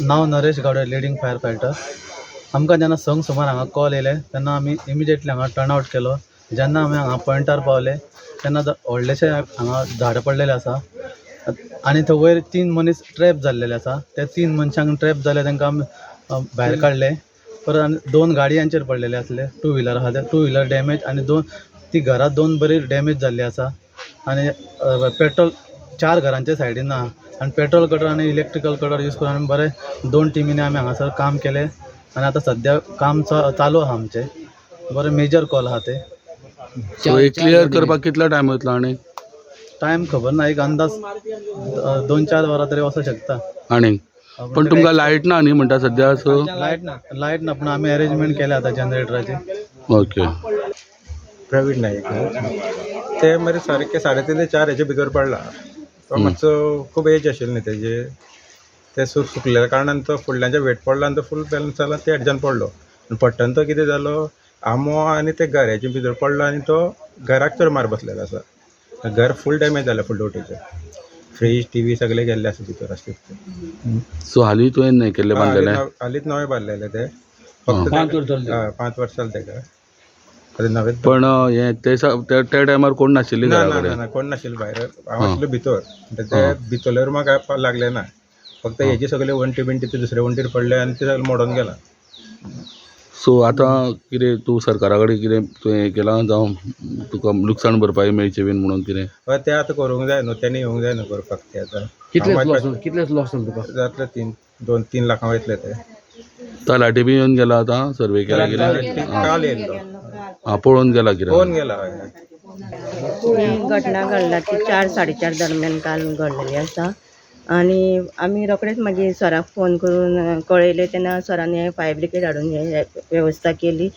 नांव Naresh Gawde, leading fire fighter. आमकां जेन्ना 6 सुमार हांगा कॉल येयले तेन्ना आमी इमिजिएटली हांगा टर्न आवट केलो. जेन्ना आमी हांगा पॉयंटार पावले तेन्ना व्हडलेशे हांगा झाड पडलेले आसा आनी थंय वयर 3 मनीस ट्रॅप जाल्लेले आसा. ते 3 मनशांक ट्रॅप जाले तांकां आमी भायर काडले. परत आनी 2 गाडयांचेर पडलेले आसले, टू व्हिलर आहा ते टू व्हिलर डॅमेज आनी 2 ती घरां 2 बरी डॅमेज जाल्ली आसा. आनी पेट्रोल 4 घरांच्या सायडीन आहा आनी पेट्रोल कटर आनी इलेक्ट्रिकल कटर यूज करून आमी बरें 2 टिमींनी आमी हांगासर काम केलें आनी आतां सद्या काम चालू आहा आमचें. बरें मेजर कॉल आहा ते. सो हे क्लियर करपाक कितलो टायम वयतलो? आनी टायम खबर ना, एक अंदाज 2-4 वरां तरी वचूंक शकता. आनी पण तुमकां लायट ना न्ही म्हणटा सद्या? सो लायट ना, लायट ना, पूण आमी अरेंजमेंट केल्या आतां जनरेटराची. ओके. प्रवीण नाईक ते मरे सारके 3:30 ते 4 हेचे भितर पडला. तो मातसो खूब एज आशिल्ली न्ही तेजे, ते सुकलेल्या कारणान तो फुडल्याच्या वेट पडला आनी तो फूल बॅलन्स जाला, ते हेज्यान पडलो. आनी पडटना तो कितें जालो, आंबो आनी ते घराचे भितर पडलो आनी तो घराक चड मार बसलेलो आसा. घर फूल डॅमेज जालें, फुडले वटेचें फ्रीज टी व्ही सगळे गेल्ले आसा भितर आसले. सो हालीं तुवें हें केल्लें, बांदलेलें? हालींच नवें बांदलेलें तें, फक्त 5 वर्सां जालीं. 5 वर्सां जालीं तेका. आतां नवेंच. पण हें ते टायमार कोण नाशिल्ली ना घरा ना कडेन? ना, कोण नाशिल्लो भायर, हांव आशिल्लो भितर. ते भितरल्या रुमाक कांय लागलें ना, फक्त हेजे सगळे वण्टी बिंटी ते दुसरे वण्टीर पडले आनी ते सगळे मोडून गेला. सो आतां कितें तूं सरकारा कडेन कितें तुवें हें केलां, जावं तुका लुकसाण भरपाई मेळची बीन म्हणून कितें? हय, तें आतां करूंक जाय न्हू, तेणी येवंक जाय न्हू करपाक तें आतां. कितले लॉस जालो तुका? जातले 2-3 लाखां वयतले ते. तलाठी बी येवन गेला आतां, सर्वे केला कितें? काल येयल्लो. आं, पळोवन गेला कितें? पळोवन गेला. हय. ही घटना घडला ती 4 साडे 4 दरम्यान काल घडलेली आसा. आनी आमी रोखडेच मागीर सराक फोन करून कळयलें तेन्ना सरान हे फायर ब्रिगेड हाडून हे वेवस्था केली.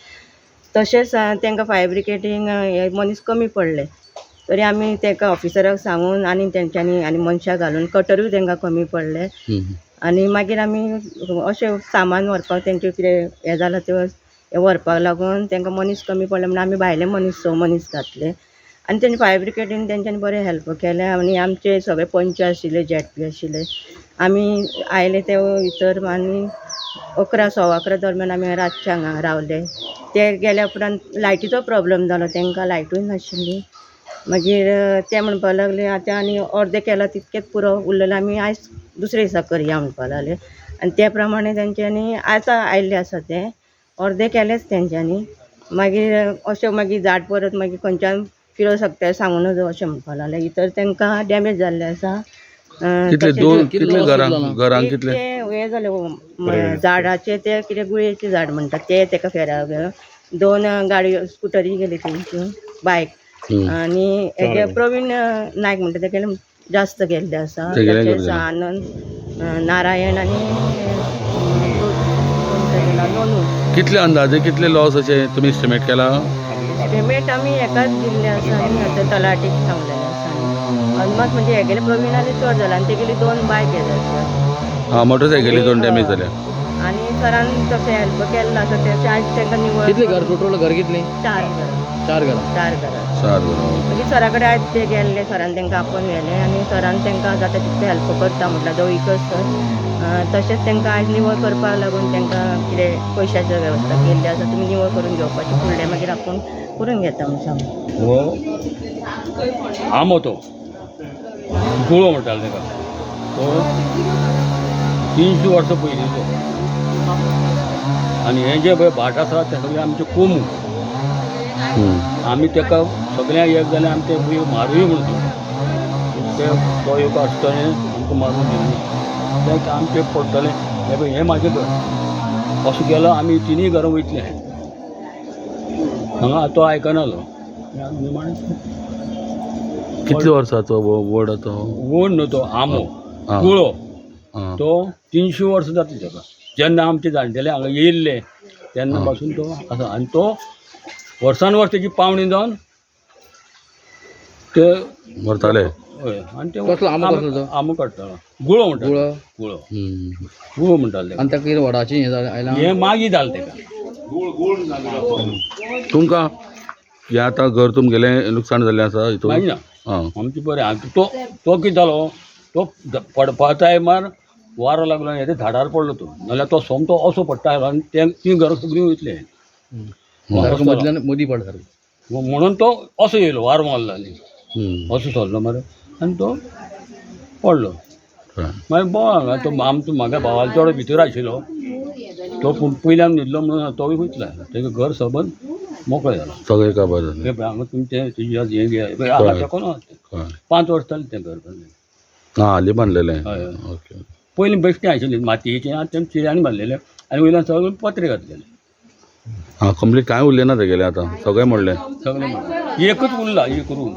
तशेंच तांकां फायर ब्रिगेडींक हे मनीस कमी पडले तरी आमी तांकां ऑफिसराक सांगून आनी तेंच्यांनी आनी मनशां घालून कटरूय तांकां कमी पडले. आनी मागीर आमी अशें सामान व्हरपाक तेंचें कितें हें जालां तें व्हरपाक लागून तांकां मनीस कमी पडले म्हणून आमी भायले मनीस 6 मनीस घातले. आनी तेंचे फायर ब्रिगेडीन तेंच्यांनी बरें हेल्प केलें. आनी आमचे सगळे पंच आशिल्ले, झेडपी आशिल्ले, आमी आयले ते भितर आनी 11 11:15 दरम्यान आमी रातचे हांगा रावले. ते गेल्या उपरांत लायटीचो प्रॉब्लम जालो, तांकां लायटूय नाशिल्ली. मागीर ते म्हणपाक लागले आतां आनी अर्दें केलां तितकेंच पुरो, उरलेलें आमी आयज दुसरे दिसा करया म्हणपाक लागले. आनी ते प्रमाणे तेंच्यांनी आतां आयिल्लें आसा तें अर्दें केलेंच तेंच्यांनी. मागीर अशें मागीर झाड परत मागीर खंयच्यान फिरोवंक शकता सांगू नजो अशें म्हणपाक लागले. इतर तांकां डॅमेज जाल्लें आसा. कितले दोन कितले घरां घरांक कितले हें जालें झाडाचे ते कितें गुळयेचें झाड म्हणटात ते ताका फेरा 2 गाडयो स्कुटरी गेली तेंच्यो, बायक. आनी हेजे प्रवीण नायक म्हणटा तेगेले जास्त गेल्ले आसा. तशेंच आनंद नारायण आनी नोनू. कितले अंदाजे कितले लॉस अशें तुमी एस्टिमेट केला? एस्टिमेट आमी हेकाच दिल्ले आसा न्ही, आतां तलाटीक सांगलेलें आसा न्ही. अदमास म्हणजे हेगेले प्रवीणाले चड जाला आनी तेगेली 2 बायक हे जाल्यो. आं, मोटरसायकली 2 डॅमेज जाल्या. आनी सरान तशें हेल्प केल्लो आसा तें आयज तांकां निवळ. कितले घर टोटल घर कितली? 4 घरां. 4 घरां. 4 घरां. 4 घरां. मागीर सरा कडेन आयज ते गेल्ले, सरान तांकां आपोवन व्हेले आनी सरान तांकां जाता तितलें हेल्प करता म्हटल्यार जवळीकच सर. तशेंच तांकां आयज निवळ करपाक लागून तांकां कितें पयशाची वेवस्था केल्ली आसा, तुमी निवळ करून घेवपाची, फुडलें मागीर आपूण करून घेता म्हणून सांगून. हो आंबो तो गुळो म्हणटाले ताका, तो 300 वर्सां पयलींचो. आनी हें जें पळय भाट आसा तें सगळें आमचें कोमू. आमी ताका सगळ्यांक एक जाल्यार आमी तें मारूय म्हणून सांगता, ते तो एक आसतलें आमकां मारून दिवना, तें आमचें पडटलें. हें पळय हें म्हाजें घर असो गेलो, आमी तिनूय घरां वयतले हांगा. तो आयकनालो. निमाणें कितले वर्साचो वड तो? वड न्हू तो आंबो गुळो, तो 300 वर्सां जातली ताका. जेन्ना आमचे जाणटेले हांगा येयल्ले तेन्ना पासून तो आसा. आनी तो वर्सान वर्स तेजी पावणी जावन ते व्हरताले. हय. आनी ते कसलो आंबो कसलो तो? आंबो काडटालो, गुळो म्हणटा. गुळो. गुळो गुळो म्हणटाले. आनी ताका कितें वडाचें हें जालें आयलां? हें मागीर जालें ताका. तुमकां हें आतां घर तुमगेलें नुकसाण जाल्लें आसा हितून? मागीर ना, आमचें बरें. आनी तो तो कितें जालो, तो पडपा टायमार वारो लागलो आनी हेजे झाडार पडलो तो, नाल्यार तो सोमतो असो पडटा आसलो आनी ते तीं घरां सगळीं वयतले. सारको मदल्यान मदीं पडला सारको. म्हणून तो असो येयलो, वारो मारलो आनी असो सरलो मरे आनी तो पडलो. कळ्ळें. मागीर बरो हांगा तो आमचो म्हागे भावालो चेडो भितर आशिल्लो, तो पूण पयल्यान न्हिदलो म्हणून तोय वयतलो, तेगे घर सबंद मोकळें जालां. सगळें काबार जालें. हें पळय हांगा तुमचें हें घे पळय हांगा तेकोन आहा तें. कळ्ळें. 5 वर्सां जालीं तें घर बांदलें. आं, हालीं बांदलेलें. हय, हय. ओके. पयलीं बेश्टें आशिल्लें मातयेचें, आतां तें चिऱ्यांनी बांदलेलें आनी वयल्यान सगळें पत्रे घातलेले. आं, कंप्लीट कांय उरलें ना तेगेलें आतां, सगळें मोडलें. सगळें मोडलें. एकच उरला, एक रूम.